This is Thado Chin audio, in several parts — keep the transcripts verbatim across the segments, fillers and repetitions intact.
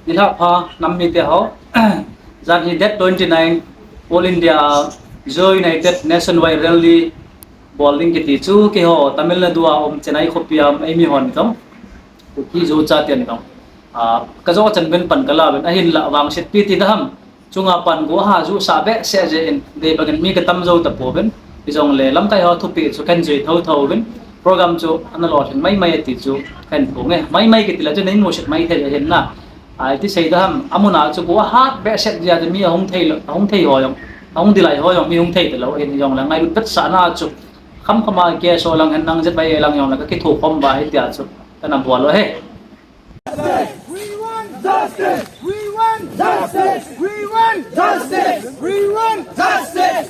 Nilhah pha nam mite ho. Jan hi date twenty nine, All India Zo United Nationwide Rally bol ding kiti chu keiho Tamil Nadu a um Chennai khopi a um eimi hon jong, Kuki Zo chate jong, a, ka jo chan uvin pan ka la uvin, ahinlah vangsetpi ti dam, chunga pan go aha ju sah behseh jeh in, dei bangin mi ka tam jou tapouvin, hijongle lamkai ho thupeh chu kahin jui thotho uvin, program chu ana lolhing maimai e ti chu kahin phonge. Maimai kiti le chu nei musit mai thei ahin na. Ai ti sei dam, amun a chu go ahat behseh jeh a mi ahung thei lou, ahung thei ho jong, ahung dilai ho jong mi hung thei talou ahin, hijongle ngailut vetsahna chu khamkham a K S O lang hen lang Z Y A lang jongle ka kithokhom uva hitia chu kana bol u ahi. We want justice! We want justice! We want justice! We want justice!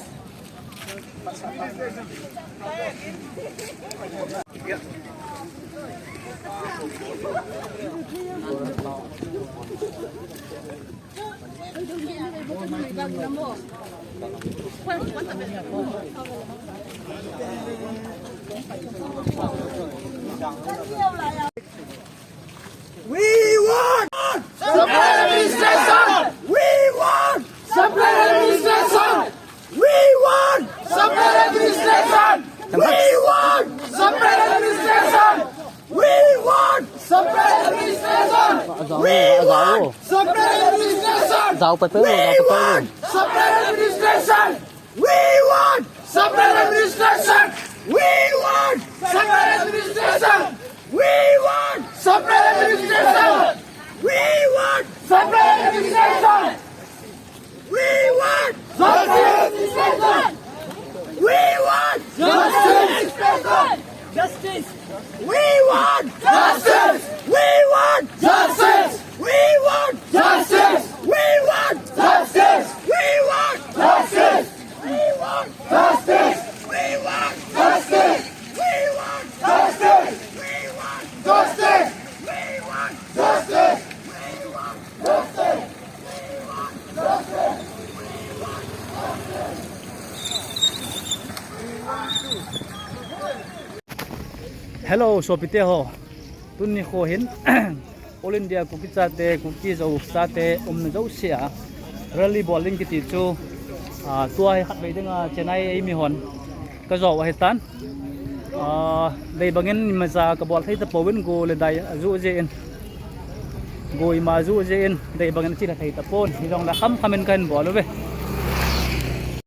We want separate administration! We want separate administration! We want separate administration! We want separate administration! We want separate administration! We want separate administration! Jao pa, jao pa, jao pa. We want separate administration! We want separate administration! We want separate administration! We want separate administration! We want separate administration! We want separate administration! We want justice! Justice! We want justice! We want justice! We want justice! We want justice! We want justice! We want justice! We want justice! We want justice! We want justice! We want justice! We want justice! We want justice! We want justice! Hello, sopite ho. Tuni nikho hin All India Kuki chate, Kuki Zo chate umna jouse a rally bol ding kiti chu, a, tua hi khatvei dinga Chennai eimi hon ka jo u ahitan. A, dei bangin imacha ka bol thei tapouvin, go le dai ajuh jeh in. Go ima ajuh jeh in, dei bangin chilha thei tapon. Hijongle khamkham in kahin bol uve.